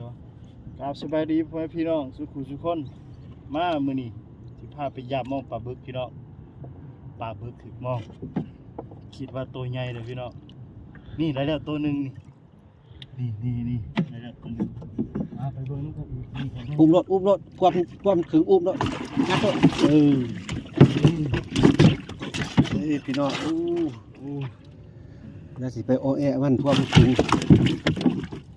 ກາບສະບາຍດີພໍ່ແມ່ພີ່ນ້ອງສູ່ຄູ່ສູ່ຄົນ. ມາມື້ນີ້ຊິພາໄປຢາມມອງປາບຶກພີ່ນ້ອງ. ປາບຶກຖືກມອງ ຄິດວ່າໂຕໃຫຍ່ເດີພີ່ນ້ອງ. ນີ້ໄດ້ແລ້ວໂຕໜຶ່ງນີ້ ນີ້ໆໆ ໄດ້ແລ້ວໂຕໜຶ່ງ. ມາໄປເບິ່ງນຳກັນອີກ. ອຸ້ມໂລດ ອຸ້ມໂລດ ຄວາມ ຄວາມຂຶງອຸ້ມໂລດ ງັດໂລດ. ເອີ ເອີ ພີ່ນ້ອງ ໂອ້ ໂອ້ ແລ້ວຊິໄປອໍແອະມັນ ຄວາມຂຶງ.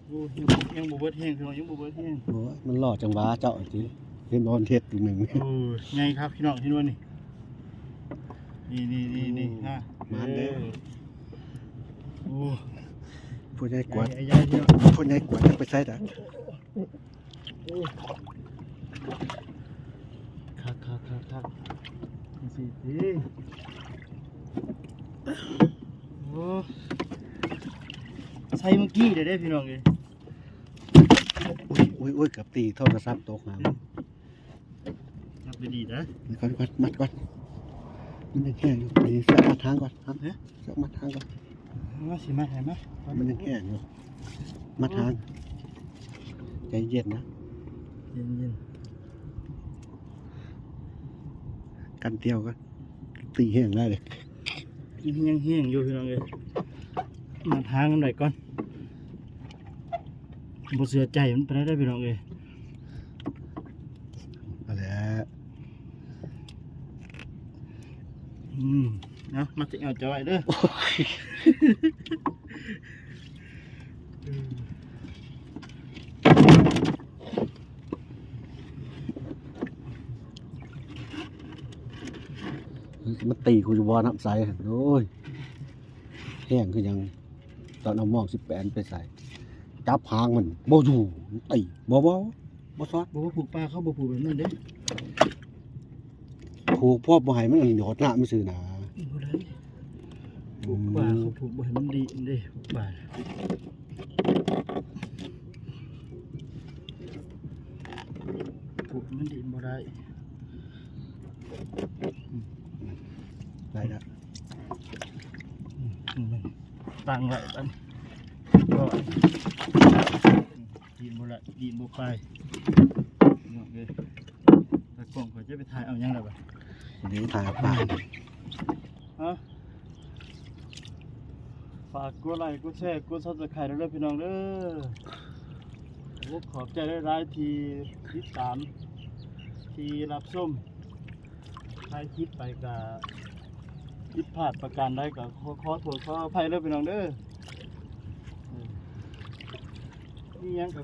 ໂອ້ ຍັງ ຍັງບໍ່ເບິດແຮງພີ່ນ້ອງ ຍັງບໍ່ເບິດແຮງ. ໂອ້ຍ ມັນລໍຈັງຫວະເຈົ້າຕິ ເຫັນບໍ່ ມັນເຮັດຕົວໜຶ່ງ. ໂອ້ ໃຫຍ່ຄັກພີ່ນ້ອງ ເຫັນບໍ່ນີ້ ນີ້ໆໆໆ. ໂອ້ ນະ ມາເດີ. ເອີ ໂອ້ ພໍ່ໃຫຍ່ກວາດ ໃຫຍ່ໆໆ ພີ່ນ້ອງ ພໍ່ໃຫຍ່ກວາດຈະໄປໃສດາ. ໂອ້ ຄັກໆໆໆ ຈັ່ງຊີ້ຕິ. ໂອ້ ໃສ່ມື້ກີ້ເດ້ ພີ່ນ້ອງເອີຍ. ໂອ້ຍໆໆ ເກືອບຕີໂທລະສັບຕົກຫາ. ຈັບດີໆ ເດີ. ມັດກ່ອນ ມັດກ່ອນ ມັດກ່ອນ ມັນຍັງແຂງຢູ່. ນີ້ ເຊືອກມັດຫາງກ່ອນ. ຮະ? ເຊືອກມັດຫາງກ່ອນ. ມາ ຊິມັດໃຫ້ມາ. ມັນຍັງແຂງຢູ່ ມັດຫາງ. ໃຈເຢັນນະ ເຢັນໆ. ກັນຕຽວກ່ອນ ຕີແຮງໄດ້ເລີຍ. ຍັງແຮງຢູ່ພີ່ນ້ອງເອີຍ ມັດຫາງມັນໄວ້ກ່ອນ. ບໍ່ເຊື່ອໃຈມັນປານໃດເດີພີ່ນ້ອງເອີຍ. ຫັ້ນແຫຼະ. ອືມ ເອົາ ມາຕິເອົາເຈົ້າໄວ້ເດີ. ໂອ້ຍ ມັນຕີກູຢູ່ບໍ່ ນ້ຳໃສ. ໂອ້ຍ ແຮງຄືຫຍັງ. ຕອນເອົາມອງສິບແປດໄປໃສ່ ຈັບຫາງມັນບໍ່ຢູ່ ມັນຕີ ບໍ່ ບໍ່ ບໍ່ຊອດ. ບໍ່ ຜູ້ປ່າເຂົາບໍ່ຜູກແບບນັ້ນເດ້ ຜູກພໍບໍ່ໃຫ້ມັນອັນໂດດນ້ຳຊື່ນະ. ບໍ່ໄດ້ ຜູ້ປ່າເຂົາຜູກບໍ່ໃຫ້ມັນດີນເດ້ ຜູ້ປ່າ ຜູກມັນດີນບໍ່ໄດ້. ໄດ້ແລ້ວ ຕັ້ງໄວ້ ຕັ້ງ ດີນບໍ່ລະ ດີນບໍ່ໄປ. ນ້ອງເອີຍ ຕາກ້ອງຂ້ອຍຈະໄປຖ່າຍເອົາຫຍັງລະບາດນີ້ ຖ່າຍເອົາປາ. ຮະ? ຝາກກົດໄລ ກົດແຊ ກົດ Subscribe ເດີພີ່ນ້ອງເດີ. ໂອ້ ຂອບໃຈຫຼາຍໆທີ່ຕິດຕາມ ທີ່ຮັບຊົມ. ຖ່າຍຄລິບໄປກະຜິດພາດປະການໃດກະຂໍ ຂໍໂທດຂໍອະໄພເດີພີ່ນ້ອງເດີ. ເອີ ມີຫຍັງກະຂໍ